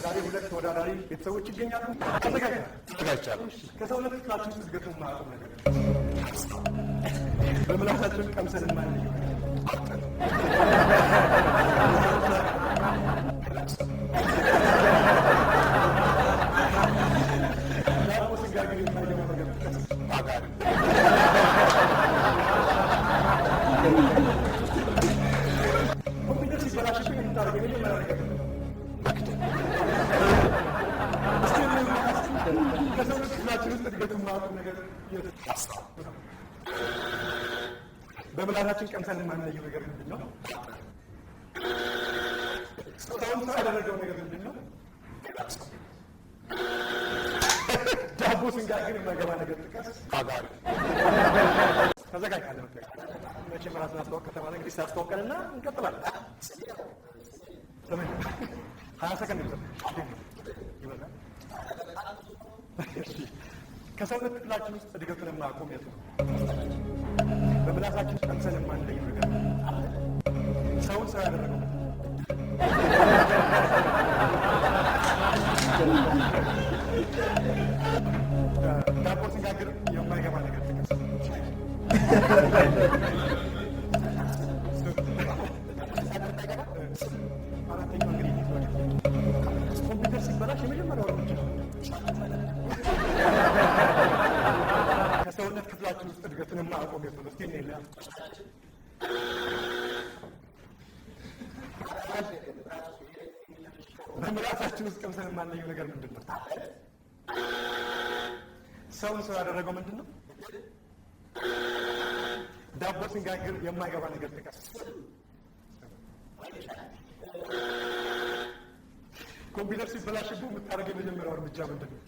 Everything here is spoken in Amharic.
ዛሬ ሁለት ተወዳዳሪ ቤተሰቦች ይገኛሉ። ተዘጋጅተናል። ተዘጋጅቻለሁ። ከሰውነት ክፍላችን ውስጥ እድገቱ የማያቆም ነገር፣ በምላሳችን ቀምሰን የማንለየው ነገር፣ ዳቦ ስንጋግር የማይገባ ነገር ጥቀስ። ጋጋሪ። ኮምፒውተር ሲበላሽብህ የምታደርገው የመጀመሪያ ነገር ምንድን ነው? መክደን። እስኪ ከሰውነት ክፍላችን ውስጥ እድገቱ የማያቆም ነገር የት? ሀሳብ። በምላሳችን ቀምሰን የማንለየው ነገር ምንድን ነው? ሰውን ሰው ያደረገው ነገር ምንድን ነው? ሌላ ሰው። ዳቦ ስንጋግር የማይገባ ነገር ጥቀስ። ጋጋሪ። ተዘጋጅተሃል ለመጠየቅ? መቼም ራስን አስተዋወቅ ከተባለ እንግዲህ ሳስተዋውቀንና እንቀጥላለን። ስምህ? 20 ሰከንድ ይበዛል። ይበዛል። እሺ። ከሰውነት ክፍላችን ውስጥ እድገቱን የማያቆም የቱ ነው? በምላሳችን ቀምሰን የማንለየው ነገር፣ ሰውን ሰው ያደረገው ምንድን ነው? ዳቦ ስንጋግር የማይገባ ነገር ጥቀስ። አራተኛው እንግዲህ ኮምፒውተር ሲበላሽ የመጀመሪያው እርምጃ፣ ከሰውነት ክፍላችን ውስጥ እድገቱን የማያቆም የቱ ነው? እስኪ እንየው። በምላሳችን ውስጥ ቀምሰን የማንለየው ነገር ምንድን ነው? ሰውን ሰው ያደረገው ምንድን ነው? ዳቦ ስንጋግር የማይገባ ነገር ጥቀስ። ኮምፒውተር ሲበላሽብህ የምታደርገው የመጀመሪያው እርምጃ ምንድን ነው?